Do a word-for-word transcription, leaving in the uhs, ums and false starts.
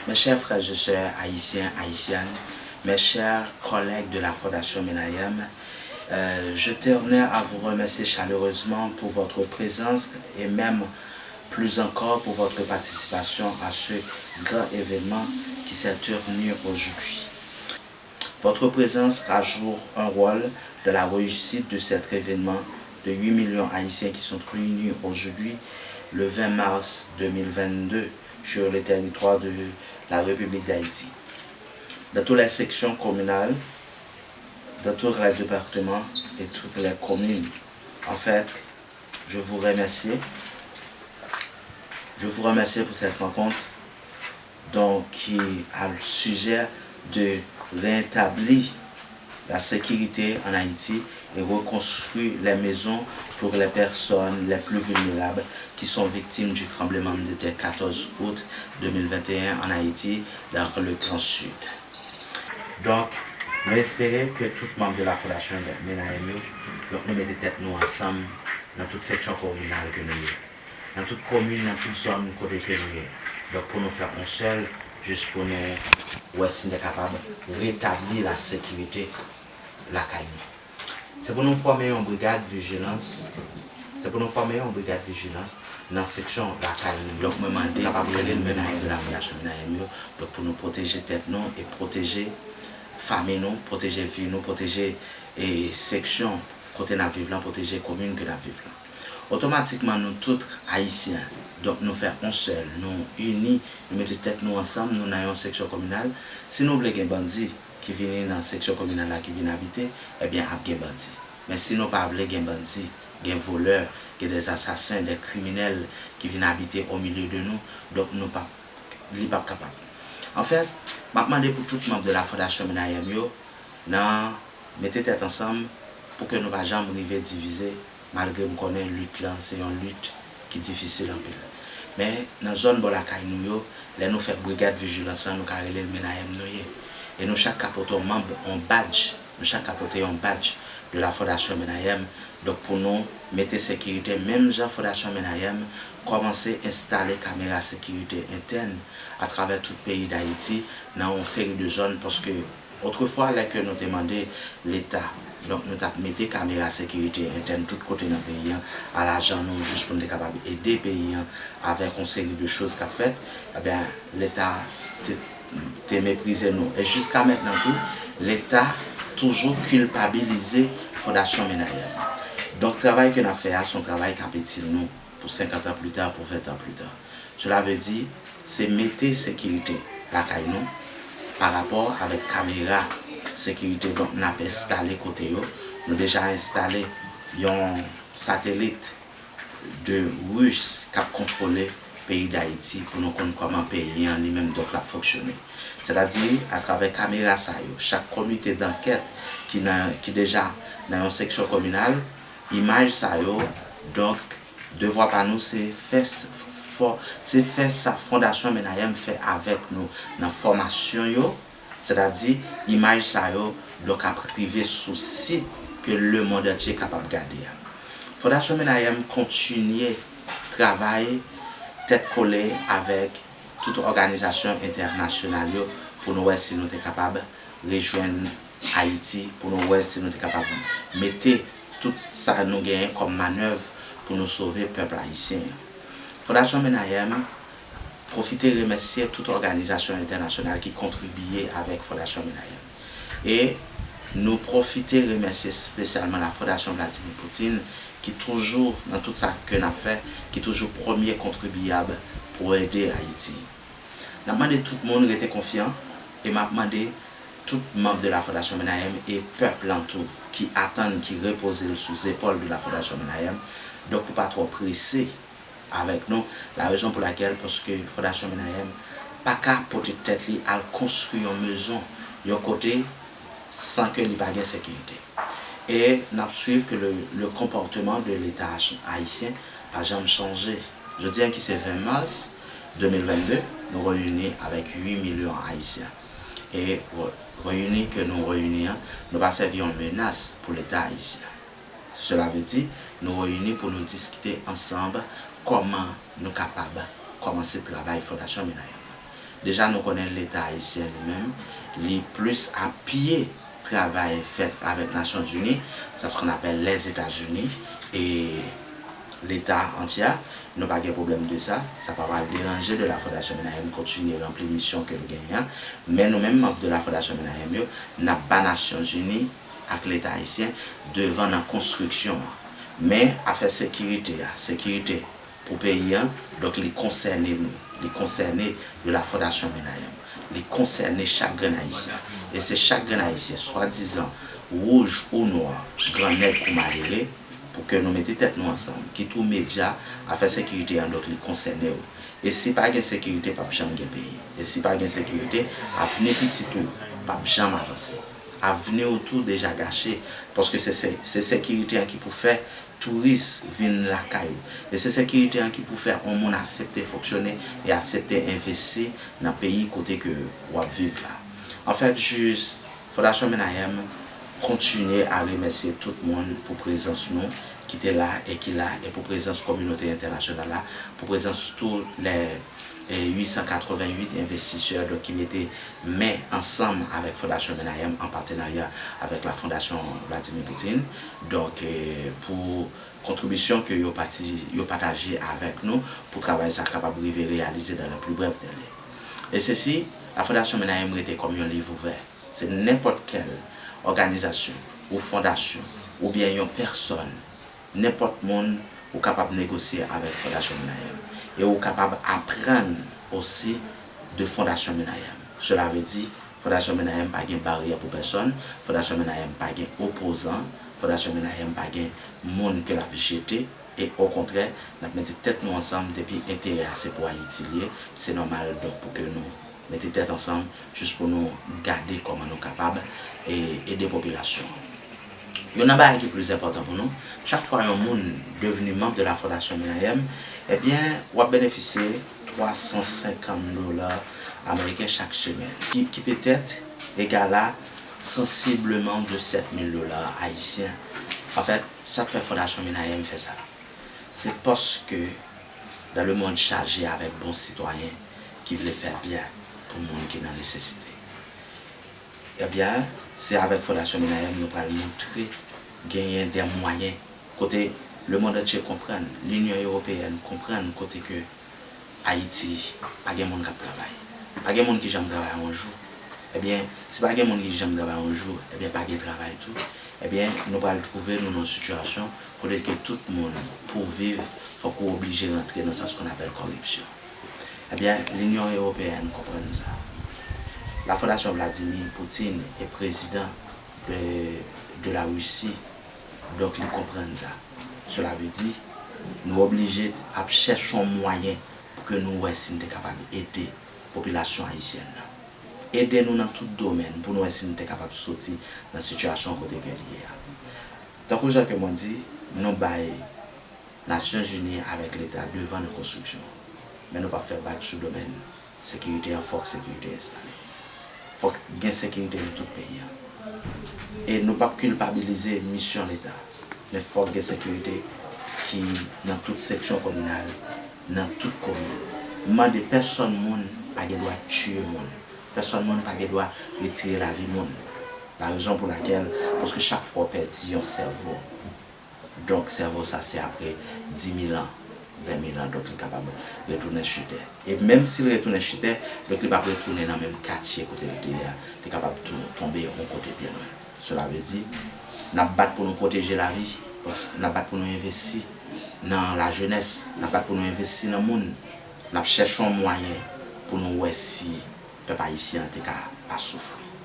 Mes chers frères et sœurs haïtiens, haïtiennes, mes chers collègues de la Fondation Menayem, euh, je tenais à vous remercier chaleureusement pour votre présence et même plus encore pour votre participation à ce grand événement qui s'est tenu aujourd'hui. Votre présence rajoute un rôle dans la réussite de cet événement de huit millions Haïtiens qui sont réunis aujourd'hui, le vingt mars deux mille vingt-deux, sur le territoire de la République d'Haïti, dans toutes les sections communales, dans tous les départements et toutes les communes. En fait, je vous remercie. Je vous remercie pour cette rencontre, donc, qui a le sujet de rétablir la sécurité en Haïti et reconstruire les maisons pour les personnes les plus vulnérables qui sont victimes du tremblement de terre quatorze août deux mille vingt et un en Haïti, dans le Grand Sud. Donk, nou espere ke tout manm de la Fondasyon Menayem yo, donk, nou mete tèt nou ansanm nan tout seksyon kominal ke nou ye, nan tout komin, nan tout zòn kote ke nou ye. Donk, pou nou fè yon sèl, jis pou nou wè si nou kapab retabli la sekirite lakay nou. Se pou nou fòme yon brigad vijilans. Se pou nou fòme yon brigad vijilans nan seksyon lakay nou. Donk, mwen mande pou nou rele menm manm de la Fondasyon Menayem yo, donk, pou nou pwoteje tèt nou e pwoteje fanmi nou, pwoteje vi nou, pwoteje, e, seksyon kote n ap viv lan, pwoteje komin ke n ap viv lan. Otomatikman, nou tout Ayisyen, donk, nou fè yon sèl, nou ini, nou mete tèt nou ansanm, nou nan yon seksyon kominal. Si nou vle gen bandi ki vini nan seksyon kominal la, ki vin abite, ebyen, ap gen bandi. Men si nou pa vle gen bandi, gen volè, gen des assassins, des criminels ki vin abite au milieu de nous, donk, nou p ap, li p ap kapab. Anfèt, m ap mande pou tout manm de la Fondasyon Menayem yo, nan mete tèt ansanm pou ke nou pa janm rive divize, malgre m konnen lit lan se yon lit ki difisil anpil. Men, nan zòn bò lakay nou yo, lè nou fè brigad vijilans lan, nou ka rele l Menayem nou ye. E nou chak ka pote yon manm, yon badj, nou chak ka pote yon badj de la Fondasyon Menayem. Donk, pou nou mete sekirite, menm jan Fondasyon Menayem kòmanse enstale kamera sekirite entèn atravè tout peyi Dayiti nan yon seri de zòn, paske otrefwa, lè ke nou te mande Leta, donk, nou t ap mete kamera sekirite entèn tout kote nan peyi an, a lajan nou, jis pou n te kapab ede peyi an avèk yon seri de choz k ap fèt, ebyen, Leta te, te meprize nou. E jiska mentnan tou, Leta toujou kilpabilize Fondasyon Menayem. Donk, travay ke n ap fè a, se yon travay k ap itil nou pou senkant an pli ta, pou ven an pli ta. Cela veut dire, se mete sekirite lakay nou pa rapò avèk kamera sekirite, donk, n ap enstale kote yo. Nou deja enstale yon satelit de Ris k ap kontwole peyi Dayiti pou nou konn kòman peyi an li menm, donk, l ap fonksyone. Sètadi, atravè kamera sa yo, chak komite dankèt ki nan, ki deja nan yon seksyon kominal, imaj sa yo, donk, devwa pa nou, se fè s-, fò, se fè sa Fondasyon Menayèm fè avèk nou nan fòmasyon yo, sètadi imaj sa yo, donk, ap rive sou sit ke lemonn antye kapab gade a. Fondasyon Menayèm kontinye travay tèt kole avèk tout òganizasyon entènasyonal yo pou nou wè si nou te kapab rejwenn Ayiti, pou nou wè si nou te kapab mete tout sa nou genyen kòm manèv pou nou sove pèp ayisyen an. Fondasyon Menayèm pwofite remèsye tout òganizasyon entènasyonal ki kontribye avèk Fondasyon Menayèm. E nou pwofite remèsye espesyalman la Fondasyon Vladimir Poutine, ki toujou, nan tout sa ke n ap fè, ki toujou premye kontribyab pou ede Ayiti. N ap mande tout moun rete konfyan, e m ap mande tout manm de la Fondasyon Menayèm e pèp lan tou, ki atann, ki repoze l sou zepòl de la Fondasyon Menayèm, donk pou pa twò prese avèk nou, la rezon pou lakèl, paske Fondasyon Menayèm pa ka pote tèt li al konstwi yon mezon, yon kote, san ke li pa gen sekirite. E n ap swiv ke le, le konpòteman de Leta ayisyen pa janm chanje. Jodi a ki se ven mas de mil vennde, nou reyini avèk uit milyon Ayisyen. E re-, reyini ke nou reyini an, nou pa sèvi yon menas pou Leta ayisyen. Sela vle di, nou reyini pou nou diskite ansanm kòman nou kapab kòmanse travay Fondasyon Menayèm nan. Deja nou konnen Leta ayisyen li menm, li plis apiye travay fèt avèk Nasyonzini, c'est ce qu'on appelle les États-Unis, e Leta antye a, nou pa gen pwoblèm de sa, sa pa pral deranje de la Fondasyon Menayèm kontinye ranpli misyon ke l genyen an, men nou menm manm de la Fondasyon Menayèm yo, n ap ba Nasyonzini ak Leta ayisyen devan nan konstriksyon an. Men afè sekirite a, sekirite pou peyi an, donk li konsène nou, li konsène de la Fondasyon Menayèm, li konsène chak grenn ayisyen. E se chak grenn ayisyen, swadizan wouj ou nwa, gran nèg kou malere, pou ke nou mete tèt nou ansanm, kit ou medya, afè sekirite an, donk li konsène w. E si pa gen sekirite, p ap janm gen peyi. E si pa gen sekirite, avni pitit ou p ap janm avanse. Avni w tou deja gache, paske se, se, se sekirite an ki pou fè touris vin lakay ou. E se sekirite an ki pou fè yon moun aksepte fonksyone e aksepte envesti nan peyi kote ke w ap viv la. Anfèt, jis Fondasyon Menayèm kontinye a remèsye tout moun pou prezans nou ki te la e ki la, e pou prezans kominote entènasyonal la, pou prezans tou lè, e, uit san katrevenn uit envestisè, donk, ki mete men ansanm avèk Fondasyon Menayèm an patenarya avèk la Fondasyon Vladimir Poutine, donk, e, pou kontribisyon ke yo pati, yo pataje avèk nou pou travay sa kapab rive reyalize dans le plus bref délai. E sesi, la Fondasyon Menayèm rete kòm yon liv ouvè. Se nenpòt kèl òganizasyon ou fondasyon oubyen yon pèsòn, nenpòt moun ou kapab negosye avèk Fondasyon Menayèm. E ou kapab aprann osi de Fondasyon Menayèm. Sela vle di, Fondasyon Menayèm pa gen baryè pou pèsòn, Fondasyon Menayèm pa gen opozan, Fondasyon Menayèm pa gen moun ke l ap jete, e okontrè, n ap mete tèt nou ansanm depi enterè a se pou Ayiti l ye, se nòmal donk pou ke nou mete tèt ansanm jis pou nou gade kòman nou kapab, e, ede popilasyon an. Youn nan bagay ki plis enpòtan pou nou, chak fwa yon moun devni manm de la Fondasyon Menayèm, ebyen, w ap benefisye twa san senkant dola ameriken chak semèn, ki, ki petèt egal a sansibleman de sèt mil dola ayisyen. Anfèt, sa k fè Fondasyon Menayèm fè sa, se paske dans le monde chaje avèk bon sitwayen ki vle fè byen pou moun ki nan nesesite. Ebyen, se avèk Fondasyon Menayèm nou pral montre genyen de mwayen kote lemonn antye konprann, Linyon Ewopeyèn konprann kote ke Ayiti pa gen moun k ap travay. Pa gen moun ki janm travay yon jou. Ebyen, si pa gen moun ki janm travay yon jou, ebyen, pa gen travay tou. Ebyen, nou pral twouve nou nan yon sitiyasyon kote ke tout moun, pou viv, fòk ou oblije rantre nan sa ce qu'on appelle kòripsyon. Ebyen, Linyon Ewopeyèn konprann sa. La Fondasyon Vladimir Poutine e prezidan de, de la Risi, donk, li konprann sa. Sela vle di, nou oblije ap chèche yon mwayen pou ke nou wè si n te kapab ede popilasyon ayisyèn nan. Ede nou nan tout domèn pou nou wè si n te kapab soti nan sitiyasyon kote ke l ye a. Tankou jan ke mwen di, nou bay Nasyonzini avèk Leta devan nan konstriksyon an. Men nou p ap fè bak sou domèn sekirite an, fòk sekirite enstale. Fòk gen sekirite nan tout peyi an. E nou p ap kilpabilize misyon Leta, men fòk gen sekirite ki nan tout seksyon kominal, nan tout komin. M mande pèsòn moun pa gen dwa tiye moun. Pèsòn moun pa gen dwa retire lavi moun. La rezon pou lakèl, paske chak fwa w pèdi yon sèvo, donk, sèvo sa se apre di mil an, ven mil an, donk, li kapab retounen chitè. E menm si l retounen chitè, donk, li p ap retounen nan menm katye kote l te ye a. Li kapab tou tonbe yon kote byen lwen. Sela vle di, n ap bat pou nou pwoteje lavi, pas-, n ap bat pou nou envesti nan lajenès, n ap bat pou nou envesti nan moun, n ap chèche yon mwayen pou nou wè si pèp ayisyen an te ka pa soufri.